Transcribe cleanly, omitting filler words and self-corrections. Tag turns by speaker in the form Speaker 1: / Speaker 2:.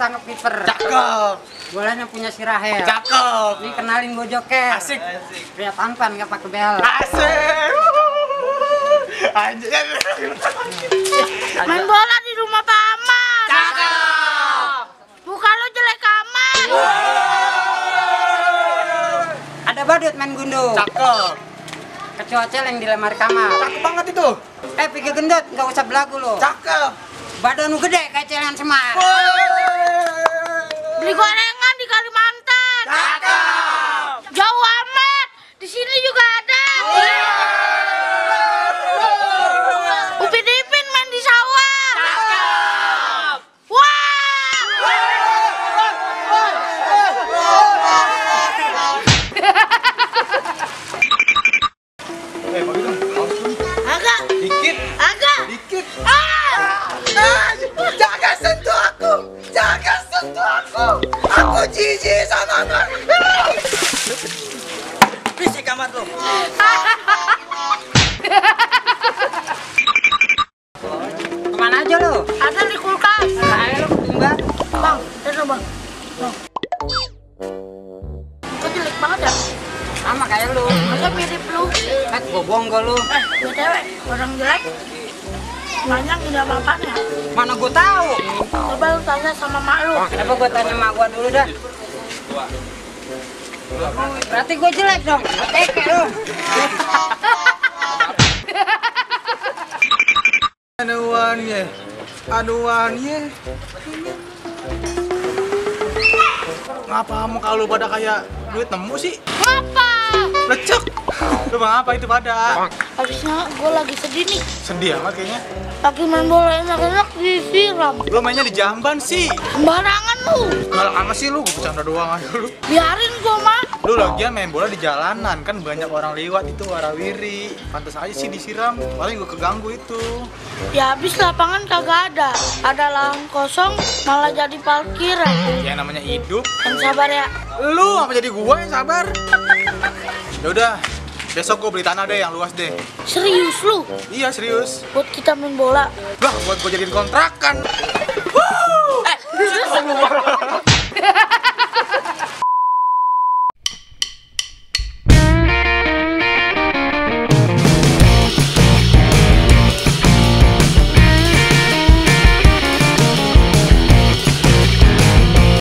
Speaker 1: tangkap kiper.
Speaker 2: Cakep.
Speaker 1: Bolanya punya si Rahel.
Speaker 2: Cakep.
Speaker 1: Nih kenalin gue Joker.
Speaker 2: Asik.
Speaker 1: Pria tampan nggak pakai behel.
Speaker 2: Asik. Anjir.
Speaker 3: Main bola di rumah Pak Ahmad.
Speaker 2: Cakep.
Speaker 3: Muka lo jelek amat.
Speaker 1: Ada badut main gundu.
Speaker 2: Cakep.
Speaker 1: Kecoa celeng di lemari kamar.
Speaker 2: Cakep banget itu.
Speaker 1: Pikir gendut, nggak usah belagu lo.
Speaker 2: Cakep.
Speaker 1: Badan lu gede kayak celengan semar.
Speaker 3: Beli gorengan di Kalimantan.
Speaker 2: Cakep.
Speaker 3: Jauh amat. Di sini juga ada. Upin Ipin main di sawah.
Speaker 2: Cakep.
Speaker 3: Wah.
Speaker 2: Bagi dong.
Speaker 3: Agak.
Speaker 2: Dikit.
Speaker 3: Agak.
Speaker 2: Dikit.
Speaker 3: Ah.
Speaker 2: Jangan sentuh aku. Jangan sentuh aku. Aku jijik sama kamu. Bisik amat lo.
Speaker 1: Kemana aja lo?
Speaker 3: Ada di kulkas.
Speaker 1: Ayo lo ketumbar.
Speaker 3: Bang, itu bang. Kok jelek banget ya?
Speaker 1: Sama kayak lu.
Speaker 3: Masa mirip lu?
Speaker 1: Gue bohong gak lu?
Speaker 3: BTW, orang jelek banyak tidak apa-apanya.
Speaker 1: Mana gue tahu?
Speaker 3: Coba lu tanya sama mak lu.
Speaker 1: Apa gue tanya mak gue dulu dah. Berarti gue jelek dong. Teke lu.
Speaker 2: Aduannya. Aduannya. Ngapa muka lu pada kayak duit nemu sih?
Speaker 3: Ngapa?
Speaker 2: Lecek. Lu ngapa itu pada?
Speaker 3: Habisnya gue lagi sedih nih.
Speaker 2: Sedih amat kayaknya.
Speaker 3: Lagi main bola enak-enak disiram.
Speaker 2: Lu mainnya di Jamban sih.
Speaker 3: Sembarangan lu.
Speaker 2: Galak amat sih lu, gue bercanda doang aja lu.
Speaker 3: Biarin gue mah.
Speaker 2: Lu lagian main bola di jalanan, kan banyak orang lewat itu warawiri. Pantes aja sih disiram, paling gue keganggu itu.
Speaker 3: Ya habis lapangan kagak ada. Ada lahan kosong malah jadi parkiran.
Speaker 2: Ya namanya hidup.
Speaker 3: Yang sabar ya.
Speaker 2: Lu apa jadi gua yang sabar? Ya udah, besok gua beli tanah deh yang luas deh.
Speaker 3: Serius lu?
Speaker 2: Iya serius.
Speaker 3: Buat kita main bola.
Speaker 2: Lah buat gua jadiin kontrakan. Wuh!